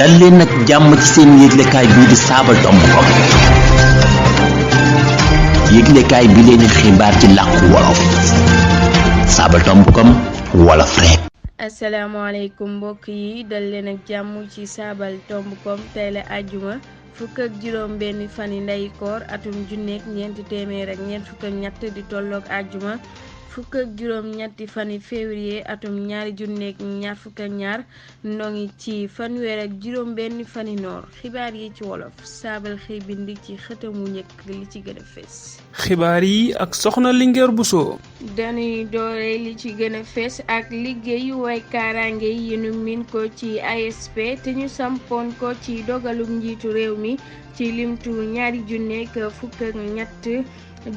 dal leen nag jàmm ci seen yëglekaay bii di saabal tomb kom yëglekaay bi leen xibaar ci làkku wolof saabal tomb kom wolof rek. asalaamaaleykum mbokk yi dal leen ak jàmm ci saabal tomb kom tey la àjjuma fukk ak juróom benn fani ndeyu koor atum junneek ñeenti téeméer ak ñeent fukk ak ñett di tolloog àjjuma fukk ak juróom ñetti fani février atum ñaari junneek ñaar fukk ak ñaar ndongi ci fanweer ak juróom benn fani noor xibaar yi ci wolof saabal xëy bind ci xëtamu njëkk li ci gën a fees. xibaar yi ak soxna Linguère Bousso. dañuy doore li ci gën a fees ak liggéeyu way kaaraange yi nu min ko ci ASP te ñu sampoon ko ci dogalum njiitu réew mi ci limtu ñaari junneek fukk ak ñett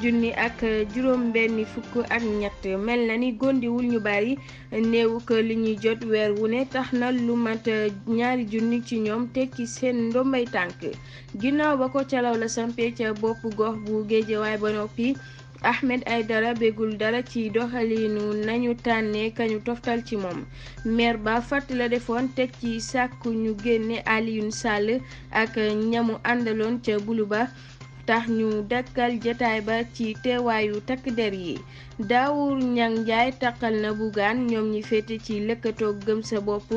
junni ak juróom benn fukk ak ñett mel na ni gondiwul ñu bari néewu ko li ñuy jot weer wu ne tax na lu mat ñaari junni ci ñoom tekki seen ndombay tànk ginnaaw ba ko calaw la sampe ca bopp gox bu Géejawaay ba noppi Ahmed Aidara bégul dara ci doxalinu nañu tànnee kañu toftal ci moom maire ba fàtt la defoon teg ci sàkku ñu génne Alioune Sall ak ñamu àndaloon ca bulu ba tax ñu dakkal jataay ba ci teewaayu takk der yi Daawur Ñang Njaay taqal na Bougane ñoom ñi féete ci lëkkatoog gëm sa bopp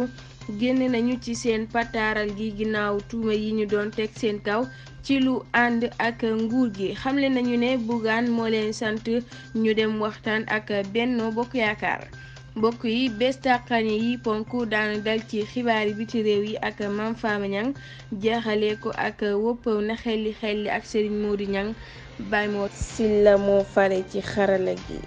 génn nañu ci seen pataaral gi ginnaaw tuuma yi ñu doon teg seen kaw ci lu ànd ak nguur gi xamle nañu ne Bougane moo leen sant ñu dem waxtaan ak Benno Bokk Yaakaar mbokk yi bés tàqani yi ponk daanu dal ci xibaari biti réew yi ak Mame Fama Niang jeexale ko ak woppaw na xelli ak Serigne Modou Niang bay moo Silla moo fare ci xarala gi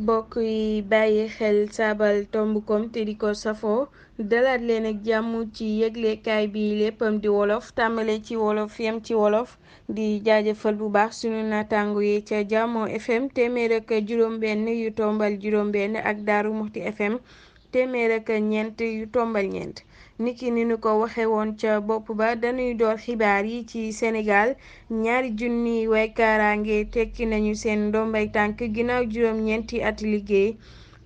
mbokk yi bàyyi xel saabal tomb kom te di ko safoo dalaat leen ak jàmm ci yëglekaay bi léppam di wolof tàmbale ci wolof yem ci wolof di jaajëfal bu baax sunu naataango yi ca Jàmmoo FM téeméer ak juróom benn yu tombal juróom benn ak Daaru Muxti FM téeméer ak ñeent yu tombal ñeent niki ni nu ko waxe woon ca bopp ba dañuy door xibaar yi ci Sénégal ñaari junni way kaaraange tekki nañu seen ndombay tànk ginnaaw juróom-ñeenti ati liggéey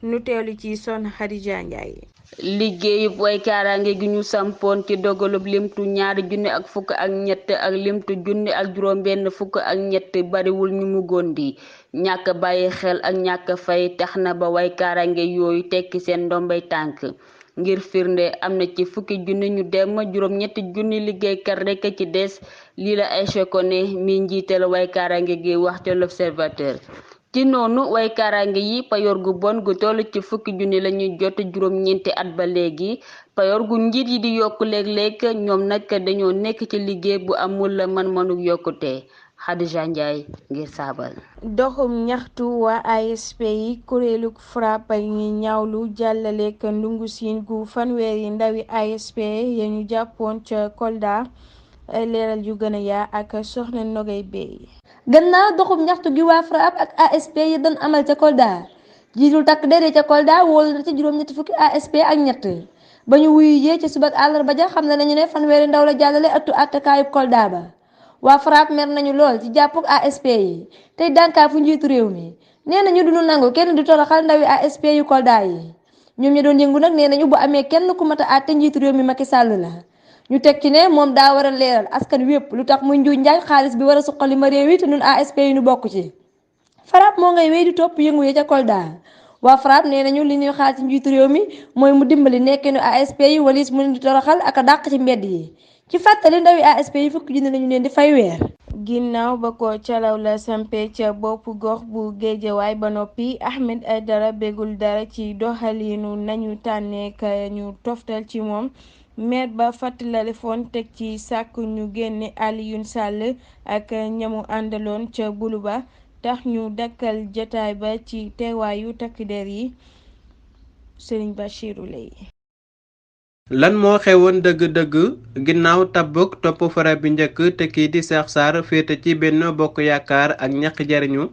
nu teelu ci Soxna Xadija Njaay liggéeyub way kaaraange gi ñu sampoon ci dogalub limtu ñaari junni ak fukk ak ñett ak limtu junni ak juróom benn fukk ak ñett bariwul ñu mu gondi ñàkk bàyyi xel ak ñàkk fay tax na ba way kaaraange yooyu tekki seen ndombay tànk ngir firnde am na ci fukki junni ñu dem juróom ñetti junni liggéeykat rekk ci des lii la Aïcha Koné mi njiital way kaaraange gi wax ca l'Observateur ci noonu way kaaraange yi payoor gu bon gu toll ci fukki junni lañuy jot juróom ñeenti at ba léegi payoor gu njiit yi di yokk léeg-léeg ñoom nag dañoo nekk ci liggéey bu amul man-manu yokkute Xadija Njaay ngir saabal doxum ñaxtu waa ASP yi kuréelu FRAPP ñi ñaawlu jàllaleek ndungu siin gu fanweeri ndawi ASP ya ñu jàppoon ca Kolda ay leeral yu gën a yaa ak Soxna Nogay Bey gannaaw doxum ñaxtu gi waa FRAPP ak ASP yi doon amal ca Kolda jiitul takk dere ca Kolda wóolu na ci juróom-ñetti fukki ASP ak ñett ba ñu wuyu jee ci suba ak àllarba ja xam nañu ne fanweeri ndaw la jàllale ëttu àttekaayub Kolda ba waa FRAPP mer nañu lool ci jàppuk ASP yi tey dànkaa fu njiitu réew mi nee nañu duñu nangu kenn di toroxal ndawi ASP yu Kolda yi ñoom ñi doon yëngu nag nee nañu bu amee kenn ku mat a àtte njiitu réew mi Macky Sall la ñu teg ci ne moom daa war a leeral askan wépp lu tax muy njuuj njaaj xaalis bi war a suqali ma réew yi te ñun ASP yi ñu bokk ci FRAPP moo ngay wéy di topp yëngu yi ca Kolda waa FRAPP nee nañu li ñuy xaar ci njiitu réew mi mooy mu dimbali nekkinu ASP yi walis mu di toroxal ak a dàq ci mbedd yi ci fàttali ndawi ASP yi fukki junni lañu leen di fay weer ginnaaw ba ko calaw la sampe ca bopp gox bu Géejawaay ba noppi Ahmed Aidara bégul dara ci doxalinu nañu tànnee ka ñu toftal ci moom maire ba fàtt la defoon teg ci sàkku ñu génne Alioune Sall ak ñamu àndaloon ca bulu ba tax ñu dakkal jataay ba ci teewaayu takk der yi Serigne Bachirou Lay lan moo xewoon dëgg-dëgg ginnaaw tabbuk topp fara bi njëkk te kii di Cheikh Sarr féete ci Benno Bokk Yaakaar ak ñaq jariñu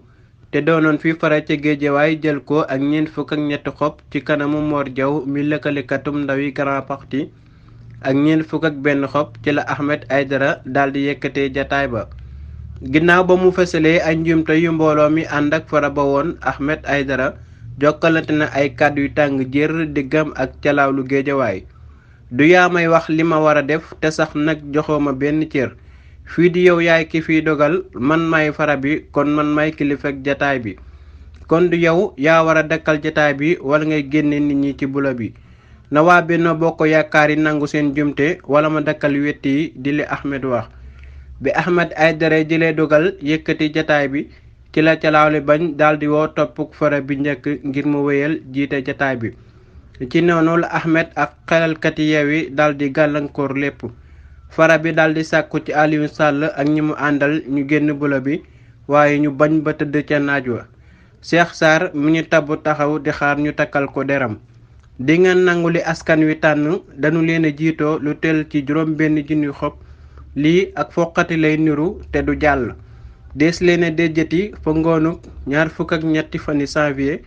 te doonoon fi fara ca Géejawaay jël ko ak ñeent fukk ak ñetti xob ci kanamu Mor Diaw mi lëkkalekatum ndawi Grand Parti ak ñeent fukk ak benn xob ci la Ahmed Aidara daldi yëkkatee jataay ba ginnaaw ba mu fësalee ay njuumte yu mbooloo mi ànd ak fara ba woon Ahmed Aidara jokkalante na ay kàddu yu tàng jër diggam ak calaawlu Géejawaay du yaa may wax li ma war a def te sax nag joxoo ma benn cër fii di yow yaay ki fiy dogal man may fara bi kon man may kilifak jataay bi kon du yow yaa war a dakkal jataay bi wala ngay génne nit ñi ci bula bi na waa Benno Bokk Yaakaar yi nangu seen jumte wala ma dakkal wetti yi di li Ahmed wax bi Ahmed Aïdara jëlee dogal yëkkati jataay bi ci la Calawle bañ daldi woo toppuk fara bi njëkk ngir mu wéyal jiite jataay bi ci noonu la Ahmed ak xelalkati Yewwi daldi gàllankoor lépp fara bi daldi sàkku ci Aliou Sall ak ñi mu àndal ñu génn bula bi waaye ñu bañ ba tëdd ca naaj wa Cheikh Sarr mi ñu tabb taxaw di xaar ñu takkal ko deram di nga nangu li askan wi tànn dañu leen a jiitoo lu tel ci juróom benn junni xob lii ak foqati lay niru te du jàll dees leen a déjjati fa ngoonuk 23 fani janvier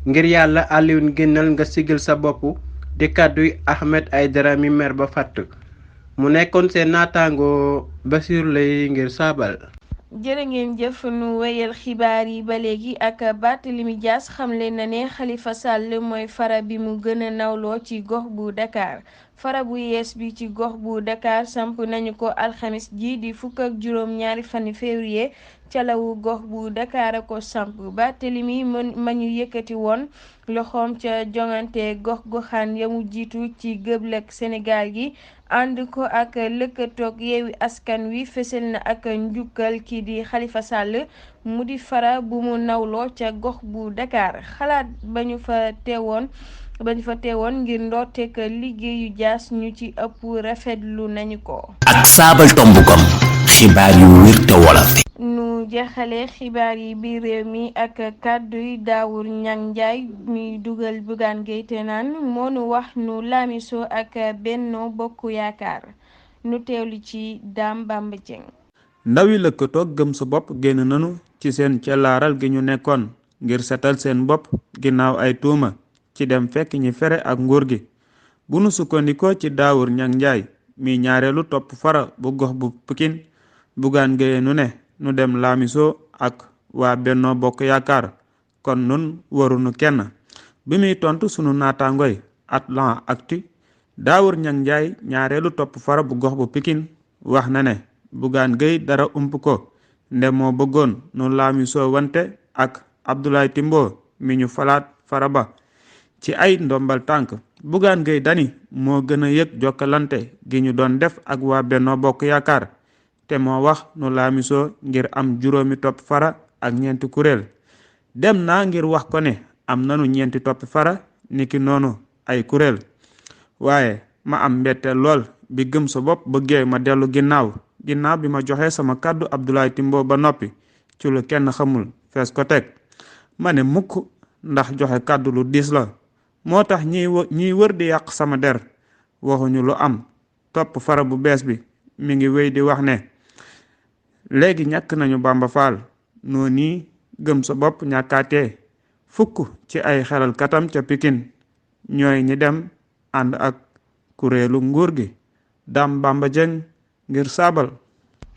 ngir yàlla Alioune génnal nga sigil sa bopp di kàdduy Ahmed Aïdara mi mer ba fàtt mu nekkoon seen naataango Basir lay ngir saabal jërë ngeen jëf nu wéyal xibaar yi ba léegi ak Barthélémy Dias xamle na ne Khalifa Sall mooy fara bi mu gën a nawloo ci gox bu Dakar fara bu yees bi ci gox bu Dakar samp nañu ko alxamis ji di fukk ak juróom-ñaari fani février ca lawu gox bu Dakar a ko samp Barthélémy ma ñu yëkkati woon loxoom ca jongante gox-goxaan yamu jiitu ci gëblëk Sénégal gi ànd ko ak lëkkatoog Yewwi Askan Wi fësal na ak njukkal kii di Khalifa Sall mu di fara bu mu nawloo ca gox bu Dakar xalaat ba ñu fa teewoon ngir ndorteek liggéeyu Dias ñu ci ëpp rafetlu nañu ko. ak saabal tombukom xibaar yu wér te wolof. nu jeexale xibaar yi biir réew mi ak kàdduy Daawur Ñang Njaay mi dugal Bougane Gueye te naan moo nu wax nu laamiso ak Benno Bokk Yaakaar nu teewlu ci Dame Bamba Dieng. ndawi lëkkatoog gëm sa bopp génn nanu ci seen cellaaral gi ñu nekkoon ngir setal seen bopp ginnaaw ay tuuma ci dem fekk ñi fere ak nguur gi bu nu sukkandikoo ci Daawur Ñang Njaay mi ñaareelu topp fara bu gox bu Pikine Bougane Gueye nu ne nu dem laamiso ak waa Benno Bokk Yaakaar kon nun warunu kenn bi muy tontu sunu naataangoy Atlanactu Daawur Ñang Njaay ñaareelu topp fara bu gox bu Pikine wax na ne Bougane Gueye dara ump ko nde moo bëggoon nu laamiso wante ak Abdoulaye Timbo mi ñu falaat fara ba ci ay ndombal tànk Bougane Gueye Dany moo gën a yëg jokkalante gi ñu doon def ak waa Benno Bokk Yaakaar te moo wax nu laamisoo ngir am juróomi topp fara ak ñeenti kuréel dem naa ngir wax ko ne am nanu ñeenti topp fara niki noonu ay kuréel waaye ma am mbetteel lool bi gëm sa bopp bëggee ma dellu ginnaaw bi ma joxe sama kàddu Abdoulaye Timbo ba noppi ci lu kenn xamul fees ko teg ma ne mukk ndax joxe kàddu lu diis la moo tax ñiy wër di yàq sama der waxuñu lu am topp fara bu bees bi mi ngi wéy di wax ne léegi ñàkk nañu Bamba Fall noo nii gëm sa bopp ñàkkaatee fukk ci ay xelal katam ca Pikine ñooy ñi dem ànd ak kuréelu nguur gi Dame Bamba Dieng ngir saabal.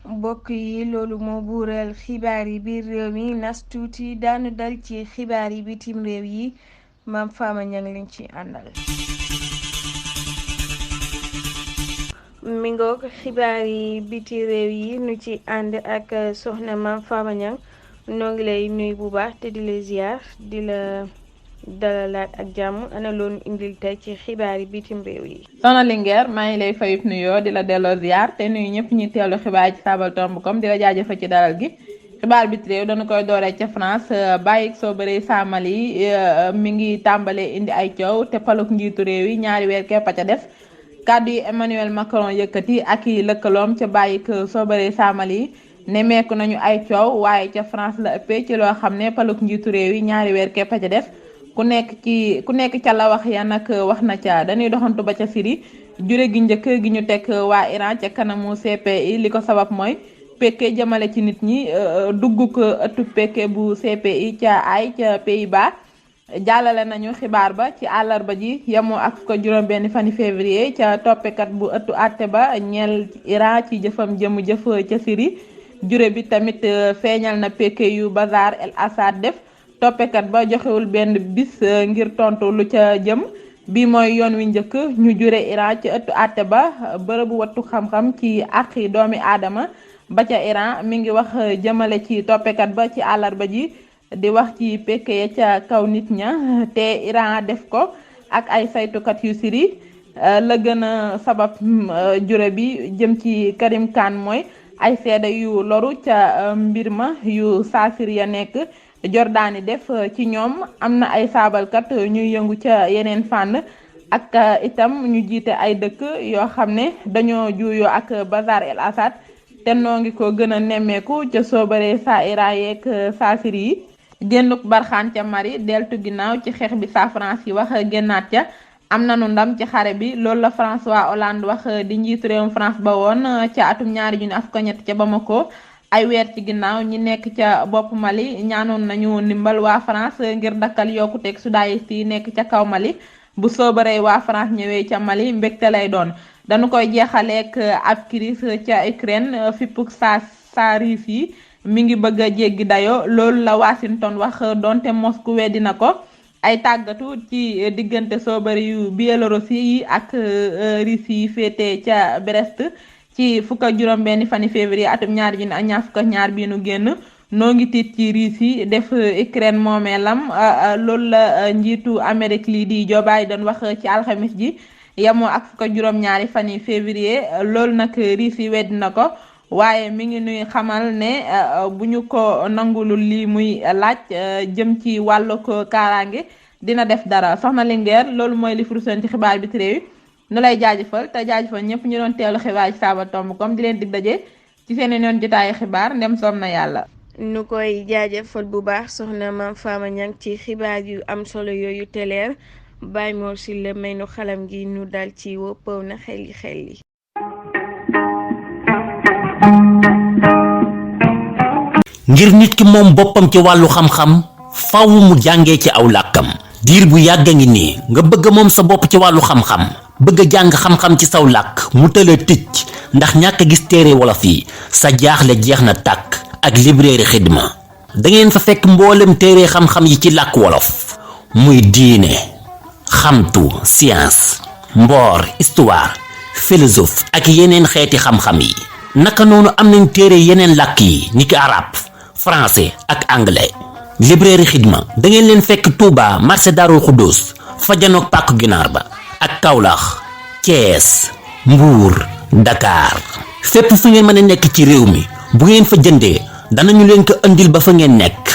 mbokk yi loolu moo buural xibaar yi biir réew mi nas tuuti daanu dal ci xibaar yi bitim réew yi Mame Fama Niang lañ ci àndal. mingoog xibaar yi biti réew yi nu ci ànd ak soxna Mame Fama Niang noo ngi lay nuyu bu baax te di la ziar di la dalalaat ak jàmm ana loonu indil tey ci xibaar yi bitim réew yi. Soxna Linguère maa ngi lay fayub nuyoo di la delloo ziar te nuyu ñëpp ñi teelu xibaar ci saabal tomb.com di la jaajëfal ci dalal gi. xibaar biti réew dañu koy dooree ca France bàyyi soo bëree Saamali mi ngi tàmbalee indi ay coow te paluk njiitu réew yi ñaari weer képp a ca def. kàddu yi Emmanuel Macron yëkkati ak i lëkkaloom ca bàyyi soo bëree Saamali nemmeeku nañu ay coow waaye ca France la ëppee ci loo xam ne paluk njiitu réew yi ñaari weer képp a ca def ku nekk ca la wax ya nag wax na ca dañuy doxantu ba ca Syrie jure gi njëkk gi ñu teg waa Iran ca kanamu CPI li ko sabab mooy pekke jëmale ci nit ñi dugg ko ëttu pekke bu CPI ca Pays-Bas jàllale nañu xibaar ba ci àllarba ji yemoo ak ko juróom-benn fani février ca toppekat bu ëttu àtte ba ñeel Iran ci jëfam jëf ca Syrie jure bi tamit feeñal na pekke yu Bachar el-Assad def toppekat ba joxewul benn bis ngir tontu lu ca jëm bi mooy yoon wi njëkk ñu jure Iran ci ëttu àtte ba bërëbu wattu xam-xam ci àqi doomi aadama ba ca Iran mi ngi wax jëmale ci toppekat ba ci àllarba ji di wax ci pekk ya ca kaw nit ña te Iran def ko ak ay saytukat yu siri la gën a sabab jure bi jëm ci Karim Khan mooy ay seede yu loru ca mbir ma yu saasir ya nekk Jordani def ci ñoom am na ay saabalkat ñuy yëngu ca yeneen fànn ak itam ñu jiite ay dëkk yoo xam ne dañoo juuyoo ak Bachar el Assad te noo ngi ko gën a nemmeeku ca soobare saa Iran yeeg saasir yi génnuk Barxaan ca Mali deltu ginnaaw ci xeex bi saa France yi wax génnaat ca am nanu ndam ci xare bi loolu la François Hollande wax di njiitu réewum France ba woon ca atum 2023 ca Bamako ay weer ci ginnaaw ñi nekk ca bopp Mali ñaanoon nañu ndimbal waa France ngir dakkal yokkuteeg sudayiste yi nekk ca kaw Mali bu soobaree waa France ñëwee ca Mali mbégte lay doon dañu koy jeexaleek ab crise ca Ukraine fippuk saa riif yi mi ngi bëgg a jéggi dayo loolu la Washington wax donte Moscou weddi na ko ay tàggatu ci diggante soobari yu Biélorussie yi ak Russie yi féete ca Brest ci fukk ak juróom-benni fani février atum 2022 bii nu génn noo ngi tiit ci Russie def Ukraine moomeelam loolu la njiitu Amérique lii di Joe Biden wax ci alxamis ji yemoo ak fukk ak juróom-ñaari fani février loolu nag Russie weddi na ko waaye mi ngi nuy xamal ne bu ñu ko nangulul lii muy laaj jëm ci wàllu ko kaaraange dina def dara soxna Linguère loolu mooy li furusoon ci xibaar bi réew nu lay jaajëfal te jaajëfal ñëpp ñu doon teelu xibaar ci Sabatomboukam di leen dig daje ci seen yoon jotaayu xibaar ndem soom na yàlla. nu koy jaajëfal bu baax soxna Mame Fama Niang ci xibaar yu am solo yooyu teleer Baye Mor Sylla may nu xalam gi nu dal ci woppaw na xel yi. ngir nit ki moom boppam ci wàllu xam-xam faaw mu jàngee ci aw làkkam diir bu yàgg a ngi nii nga bëgg moom sa bopp ci wàllu xam-xam bëgg a jàng xam-xam ci saw làkk mu tëla ticc ndax ñàkk a gis téere wolof yi sa jaaxle jeex na tàkk ak librairie Xidma da ngeen fa fekk mboolem téere xam-xam yi ci làkk wolof muy diine xamtu science mboor histoire philosophe ak yeneen xeeti xam-xam yi naka noonu am nañ téere yeneen làkk yi niki arab français ak anglais librairie Xidma da ngeen leen fekk Touba marché Darou Khoudoss fa janoog pàkku ginaar ba ak Kaolack Thiès Mbour Dakar fépp fu ngeen mën a nekk ci réew mi bu ngeen fa jëndee danañu leen ko andil ba fa ngeen nekk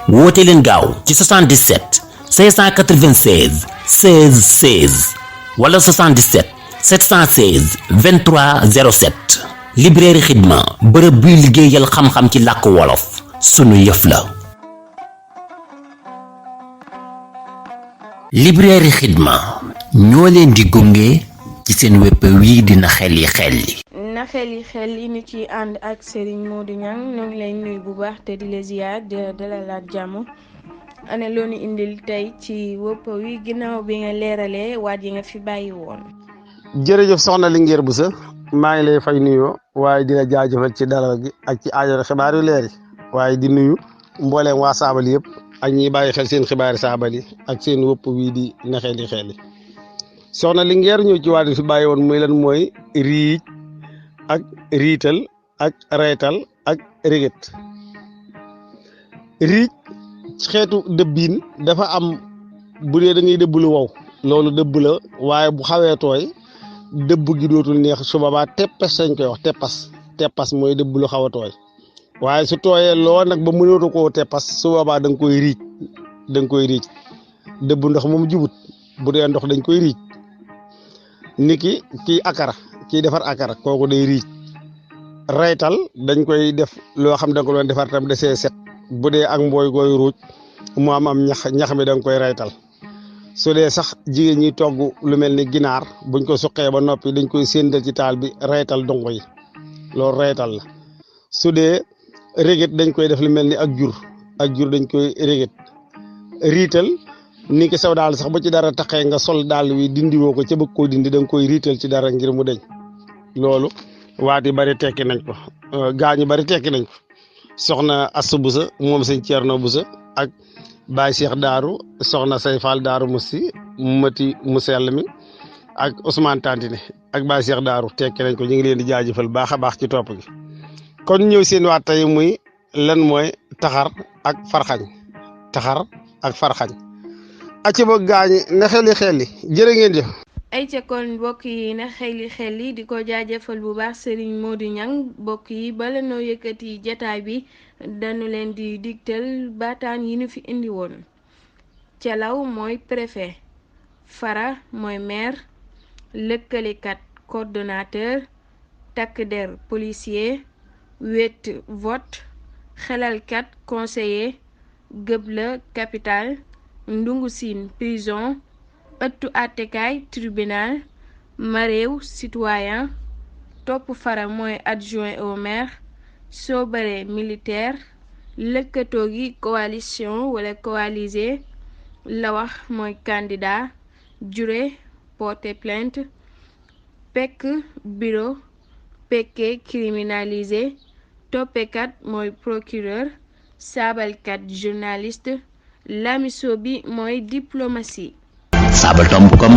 woote leen gaaw ci 77 596 16 16 wala 77 716 23 07 librairie Xidma bërëb buy liggéeyal xam-xam ci làkk wolof sunu yëf la. librairie Xidma ñoo leen di gunge ci seen wépp wii dina xel yi na xel yi ni ci ànd ak Serigne Modou Niang ñoo ngi lay nuyu bu baax te di la ziar di dalalaat jàmm ana loonu indil tey ci wépp wi ginnaaw bi nga leeralee waat yi nga fi bàyyi woon. jërëjëf soxna Linguère Bousso maa ngi lay fay nuyoo waaye di la jaajëfal ci dalal gi ak ci aajo xibaar yu leer yi waaye di nuyu mbooleem waa Saabali yëpp ak ñiy bàyyi xel seen xibaari Saabali ak seen wëpp wii di na xel yi soxna Linguère ñëw ci waat fi bàyyi woon muy lan mooy riij ak riital ak reetal ak régét riij xeetu dëbbiin dafa am bu dee da ngay dëbb lu wow loolu dëbb la waaye bu xawee tooy dëbb gi dootul neex su boobaa teppes lañ koy wax teppas mooy dëbb lu xaw a tooy waaye su tooyee loo nag ba mënootu koo teppas su boobaa da nga koy riij dëbb ndox moom jubut bu dee ndox dañ koy riij niki kii akara kii defar akara kooku day riij raytal dañ koy def loo xam da nga ko doon defar tam desee set bu dee ak mbooy gooy ruuj mu am ñax mi da nga koy raytal su dee sax jigéen ñi togg lu mel ni ginaar buñ ko suqee ba noppi dañ koy séendal ci taal bi raytal dongo yi loolu raytal la su dee régét dañ koy def lu mel ni ak jur dañ koy régét riital ni ki saw daal sax bu ci dara taxee nga sol daal wi dindiwoo ko ca bëgg koo dindi da nga koy riital ci dara ngir mu deñ loolu waat yi bari tekki nañ ko gaañu bari tekki nañ ko soxna Astou Bousso moom sëñ Thierno Bousso ak Baye Cheikh Daaru soxna Say Fall Daaru Musi mati mu sell mi ak Ousmane Tantine ak Baye Cheikh Daaru tekki nañ ko ñu ngi leen di jaajëfal baax a baax ci topp gi kon ñëw seen waat tey muy lan mooy taxar ak farxañ acca ba gaañi na xeli jërë ngeen jëf ay ca kon mbokk yi na xeli di ko jaajëfal bu baax Serigne Modou Niang mbokk yi bala noo yëkkati jataay bi dañu leen di digtal baataan yi nu fi indi woon calaw mooy préfet fara mooy maire lëkkalekat coordonnateur takk der policier wet vote xelalkat conseiller gëbla capital ndungu siin prison ëttu àttekaay tribunal maréew citoyen topp fara mooy adjoint au maire soobare militaire lëkkatoo gi coalition wala coalisé la wax mooy candidat juré porter plainte pekk bureau pekke criminalisé toppekat mooy procureur saabalkat journaliste lamiso bi mooy diplomatie sabaltom.com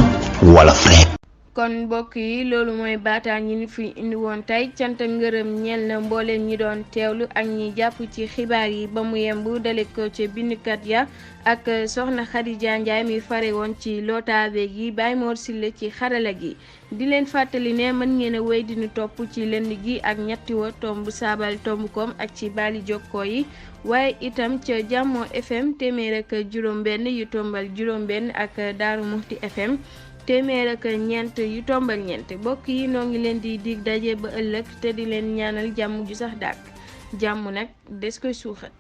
wala frek kon mbokk yi loolu mooy baataan yi ñu fi indi woon tey cant ak ngërëm ñeel na mbooleem ñi doon teewlu ak ñi jàpp ci xibaar yi ba mu yemb dale ko ca bindkat ya ak soxna Khadija Ndiaye mi fare woon ci lootaabe gi Baye Mor Sille ci xarala gi di leen fàttali ne mën ngeen a wéy di ñu topp ci lënd gi ak ñetti wa tomb sabaltom.com ak ci bali jokkoo yi waaye itam ca Jàmmoo FM téeméer ak juróom-benn yu tombal juróom-benn ak Daaru Muxti FM téeméer ak ñeent yu tombal ñeent mbokk yi noo ngi leen di dig daje ba ëllëg te di leen ñaanal jàmm ju sax dàkk jàmm nag des koy suuxat